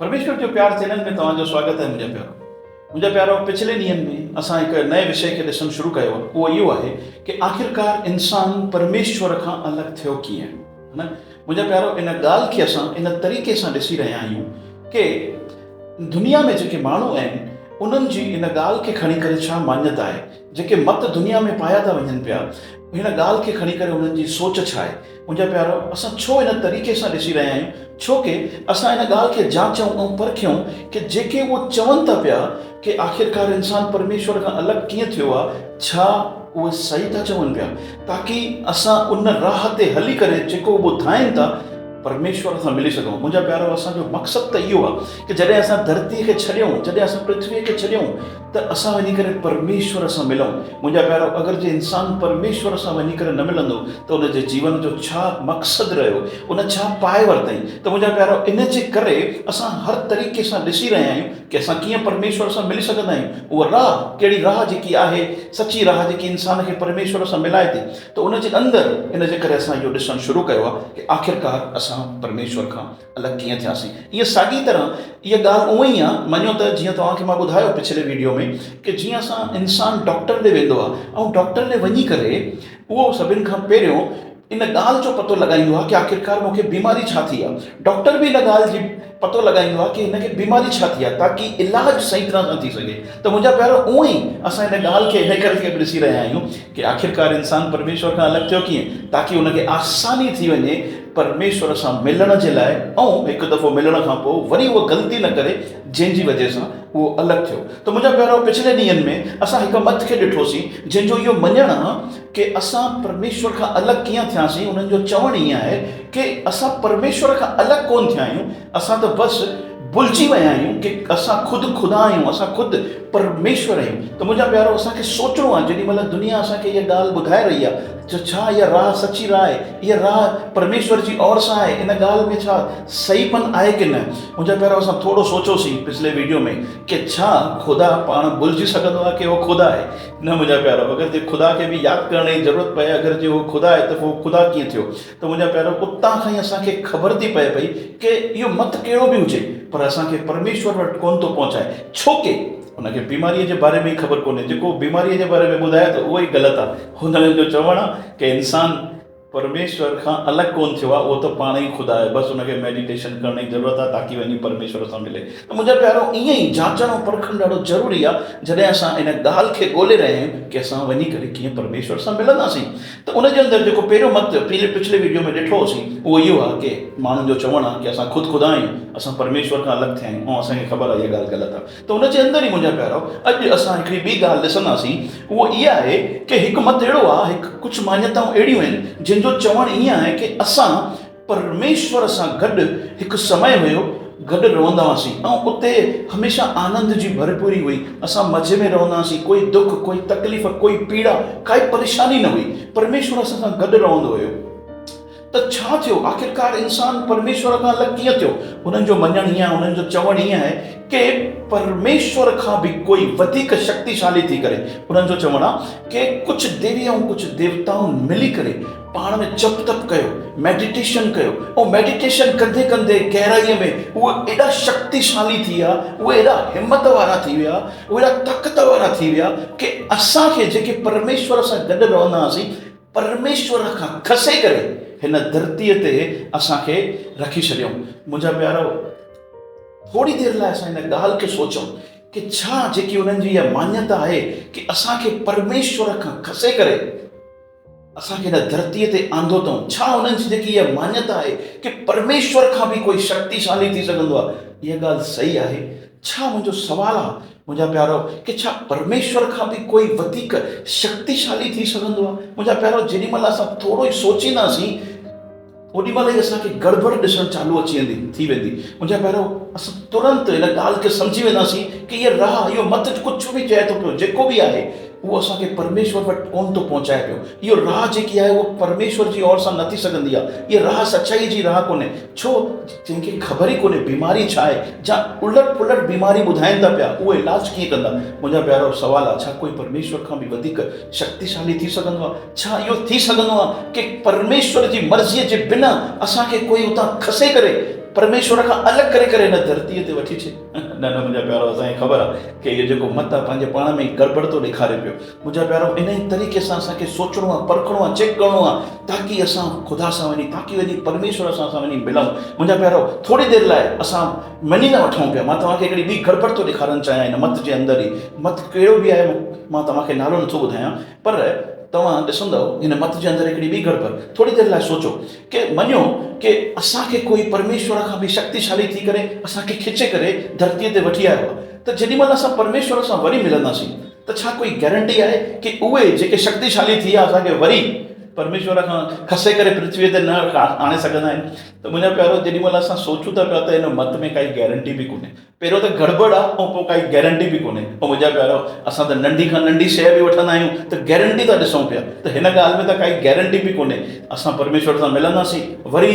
پرميشور جو پيار چينل ۾ توهان جو سواگت آهي منهنجا پيارو. منهنجا پيارو پڇلي ڏينهن ۾ اسان هڪ نئين وشي کي ڏسڻ شروع ڪيو آهي اهو اهو آهي ڪي آخرڪار انسان پرميشور کان الڳ ٿيو ڪيئن؟ نه منهنجا پيارو ان ڳالهه کي اسان ان طريقي سان ڏسي رهيا آهيون ڪي دنيا ۾ جيڪي ماڻهو آهن انهن جي ان ڳالهه کي کڻي ڪري ڇا مانيت آهي جيڪي مت دنيا ۾ پايا ٿا وڃن پيا هن ڳالهه کي کڻي ڪري انهن جي سوچ ڇا آهي؟ منهنجا پيارو اسان ڇو ان طريقي سان ڏسي رهيا آهيون؟ ڇو ڪي اسان ان ڳالهه کي جاچون ۽ پرکيون ڪي جيڪي اهو چون ٿا پيا ڪي آخرڪار انسان پرميشور کان الڳ ڪيئن ٿيو آهي ڇا اهي صحيح ٿا چون پيا تاڪي اسان ان راهه تي هلي ڪري جيڪو ٻڌائين ٿا پرميشور سان ملي سگهون. منهنجا پيارو اسان جو مقصد ته اهو آهي ڪي جڏهن اسان ڌرتي کي ڇڏيون جڏهن اسان پرٿوي کي ڇڏيون ته اسان وڃي ڪري پرميشور سان ملون. منهنجا پيارا، اگر جي انسان پرميشور سان وڃي ڪري نه ملندو ته ان جي جيون جو ڇا مقصد رهيو؟ ان ڇا پائي ورتائين؟ ته منهنجا پيارا، ان جي ڪري اسان هر طريقي سان ڏسي رهيا آهيون ڪي اسان ڪيئن پرميشور سان ملي سگهندا آهيون. اها راهه، ڪهڙي راهه جيڪي آهي، سچي راهه جيڪي انسان کي پرميشور سان ملائي ٿي. ته ان جي اندر ان جي ڪري اسان اهو ڏسڻ شروع ڪيو آهي ڪي آخرڪار اسان پرميشور کان الڳ ڪيئن ٿياسين. ايئن ساڳي طرح اها ڳالهه اونئن ئي آ، مڃو ته جيئن توهان کي مان ٻڌايو پڇلي ويڊيو ۾ ڪي جيئن اسان انسان ڊاڪٽر ڏي ويندو آ ۽ ڊاڪٽر ڏي وڃي ڪري اهو سڀن کان پهريون ان ڳالهه جو پتو لڳائيندو آ ڪي آخرڪار مون کي بيماري ڇا ٿي آ. ڊاڪٽر به ان ڳالهه جي پتو لڳائيندو آ ڪي هن کي بيماري ڇا ٿي آ تاڪي علاج صحيح طرح سان ٿي سگهي. ته منهنجا پيارو اونئن ئي اسان ان ڳالهه کي ان ڪري به ڏسي رهيا آهيون ڪي آخرڪار انسان پرميشور کان الڳ ٿيو ڪيئن تاڪي ان کي آساني ٿي وڃي پرميشور سان ملڻ جي لاء ۽ هڪ دفعو ملڻ کان پوء وري اها غلطي نه ڪري جنهن جي وجه سان اهو الڳ ٿيو. ته منهنجا پيارو پڇلي ڏينهن ۾ اسان هڪ مت کي ڏٺوسين جنهن جو اهو مڃڻ آ ڪي اسان پرميشور کان الڳ ڪيئن ٿياسين انهن جو چوڻ ائين آهي ڪي اسان پرميشور کان الڳ ڪون ٿيا آهيون اسان ته بس ڀلجي ويا آهيون ڪي اسان خود خدا آهيون، اسان خود پرميشور آهيون. ته منهنجا پيارو اسان کي سوچڻو آهي جيڏي مهل دنيا اسان کي اها ڳالهه ٻڌائي رهي آهي ته ڇا اها راهه سچي راهه آهي، اها راهه پرميشور جي اور سان آهي، ان ڳالهه ۾ ڇا صحيح پن آهي ڪي نه؟ منهنجا پيارو اسان ٿورو سوچيوسين پڇلي ويڊيو ۾ ڪي ڇا خدا پاڻ ڀلجي سگهندو آهي ڪي اهو خدا آهي؟ نه منهنجا پيارو اگر جي خدا کي به ياد ڪرڻ جي ضرورت پئي اگر جي اهو خدا آهي ته پوء خدا ڪيئن ٿيو؟ ته منهنجا پيارو اتان کان ئي اسان کي خبر ٿي پئي پئي ڪي اهو مت ڪهڙو به هجي پر اسان کي پرميشور وٽ ڪونه ٿو پهچائي ڇو ڪي ان کي بيماريء جي باري ۾ ئي خبر ڪونهي جيڪو بيماريء جي باري ۾ ٻڌائي ٿو اهو ئي غلط آهي هنن جو چوڻ آهي ڪي انسان پرميشور کان الڳ ڪونه ٿيو آهي اهو ته پاڻ ئي خدا آهي بس ان کي ميڊيٽيشن ڪرڻ جي ضرورت آهي تاڪي وڃي پرميشور سان ملي ته منهنجا پيارو ائين ئي جاچڻ ۽ پرکڻ ڏاڍو ضروري آهي جڏهن اسان ان ڳالهه کي ڳولي رهيا آهيون ڪي اسان وڃي ڪري ڪيئن پرميشور سان ملنداسين ته ان جي اندر جيڪو پهريون مت پڇلي ويڊيو ۾ ڏٺو هوسين اهو اهو آهي ڪي ماڻهن جو چوڻ آهي ڪي اسان خود خدا آهيون اسان پرميشور کان الڳ ٿيا آهيون ۽ اسان کي خبر آهي اها ڳالهه غلط آهي ته ان جي اندر ئي منهنجا پيارو اڄ اسان هڪڙي ٻي ڳالهه ڏسنداسين اهو اها آهي ڪي هڪ مت اهڙو آهي هڪ ڪجهه مانيتائون اهڙيون آهن جن جو چوڻ ائين آهي ڪي اسان پرميشور سان گڏ هڪ سمي هيو، گڏ رهندا هئاسين ۽ اتي هميشه آنند جي ڀرپوري هئي، اسان مزي ۾ رهندا هئاسين، ڪوئي دک، ڪوئي تڪليف، ڪوئي پيڙا، ڪائي پريشاني نه هئي، پرميشور اسان سان گڏ رهندو هيو. ته ڇا ٿيو؟ آخرڪار انسان پرميشور کان الڳ ڪيئن ٿيو؟ انهن جو مڃڻ ائين آهي، انهن جو چوڻ ائين آهي ڪي پرميشور کان به ڪوئي وڌيڪ شڪتيشالي ٿي ڪري، انهن جو چوڻ آهي ڪي ڪجهه ديوي ۽ ڪجهه ديوتائن ملي ڪري پاڻ ۾ جپ تپ ڪيو، ميڊيٽيشن ڪيو ۽ ميڊيٽيشن ڪندي ڪندي گهرائيء ۾ اهي ايڏا شڪتيشالي ٿي ويا، اهي ايڏا همت وارا ٿي ويا، اهي ايڏا طاقت وارا ٿي ويا ڪي اسان کي جيڪي پرميشور سان گڏ رهندا هئاسين، پرميشور کان کسي ڪري هن ڌرتيء تي اسان کي رکي ڇڏيائون. منهنجا پيارؤ! ٿوري دير لاء اسان هن ڳالهه کي سوچون ڪي ڇا جيڪي انهن جي اها مانيتا آهي ڪي اسان کي پرميشور کان کسي ڪري، اسان کي هن ڌرتيء تي آندو اٿئون. ڇا انهن جي جيڪي اها مانيتا آهي ڪي پرميشور کان به ڪوئي شڪتيشالي ٿي سگهندو آهي، اها ڳالهه صحيح آهي؟ ڇا منهنجو سوال آهي منهنجا پيارؤ ڪي ڇا پرميشور کان به ڪوئي وڌيڪ شڪتيشالي ٿي سگهندو آهي؟ منهنجا پيارؤ جيڏي مهل اسان ٿورو ئي سوچينداسين اوڏي مهل ئي اسان کي گڙٻڙ ڏسڻ چالو اچي ويندي ٿي ويندي. منهنجا پيارؤ اسان ترنت ان ڳالهه کي سمجهي وينداسين ڪي اها راهه اهو مت ڪجهه به چئي ٿو پيو جيڪو به آهي اهو اسان کي پرميشور وٽ ڪونه ٿو پهچائي پيو. اهو راهه جيڪي آهي اهو پرميشور جي اور سان نه ٿي سگهندي آهي. اها راهه سچائيء جي راهه ڪونهي. ڇو؟ جنهن کي خبر ئي ڪونهي بيماري ڇا آهي جا الٽ پلٽ بيماري ٻڌائين ٿا پيا اهو علاج ڪيئن ڪندا؟ منهنجا پيارؤ سوال آهي ڇا ڪوئي پرميشور کان به وڌيڪ شڪتيشالي ٿي سگهندو آهي؟ ڇا اهو ٿي سگهندو آهي ڪي پرميشور جي مرضيء جي بنا اسان کي ڪوئي اتان کسي ڪري پرميشور کان الڳ ڪري ڪري هن ڌرتيء تي وٺي اچي؟ نه نه منهنجا پيارو اسان کي خبر آهي ڪي اهو جيڪو مت آهي پنهنجي پاڻ ۾ ئي گڙٻڙ ٿو ڏيکاري پيو. منهنجا پيارو انهي طريقي سان اسان کي سوچڻو آهي، پرکڻو آهي، چيڪ ڪرڻو آهي تاڪي اسان خدا سان وڃي تاڪي وڃي پرميشور سان اسان وڃي ملون. منهنجا پيارو ٿوري دير لاء اسان مڃي نه وٺون پيا. مان توهان کي هڪڙي ٻي گڙٻڙ ٿو ڏيکارڻ چاهيان هن مت جي اندر ئي. مت ڪهڙو به آهي مان توهان کي نالو نٿو ٻڌايان پر توهان ڏسندؤ هن مت جي اندر هڪڙي ٻي گڙٻڙ. ٿوري دير لاء سوچو ڪي مڃو ڪي اسان کي ڪوئي پرميشور کان به شڪتيشالي ٿي ڪري اسان کي کچي ڪري ڌرتيء تي وٺي آيو آهي ته جيڏي مهل اسان پرميشور سان وري ملنداسين ته ڇا ڪوئي گيرنٽي آهي ڪي اهي جيڪي شڪتيشالي ٿي ويا اسان کي وري پرميشور کان کسي ڪري پرٿويء تي نه آڻي سگهندا آهن ته منهنجا پيارو جيڏي مهل اسان سوچون ٿا پيا ته هن مت ۾ ڪائي گيرنٽي به ڪونهي پهريون ته گڙٻڙ آ ۽ پوء ڪائي گيرنٽي به ڪونهي ۽ منهنجا پيارو اسان ته ننڍي کان ننڍي شيء به وٺندا آهيون ته گيرنٽي ٿا ڏسون پيا ته هن ڳالهه ۾ ته ڪائي گيرنٽي به ڪونهي اسان پرميشور سان ملنداسين وري.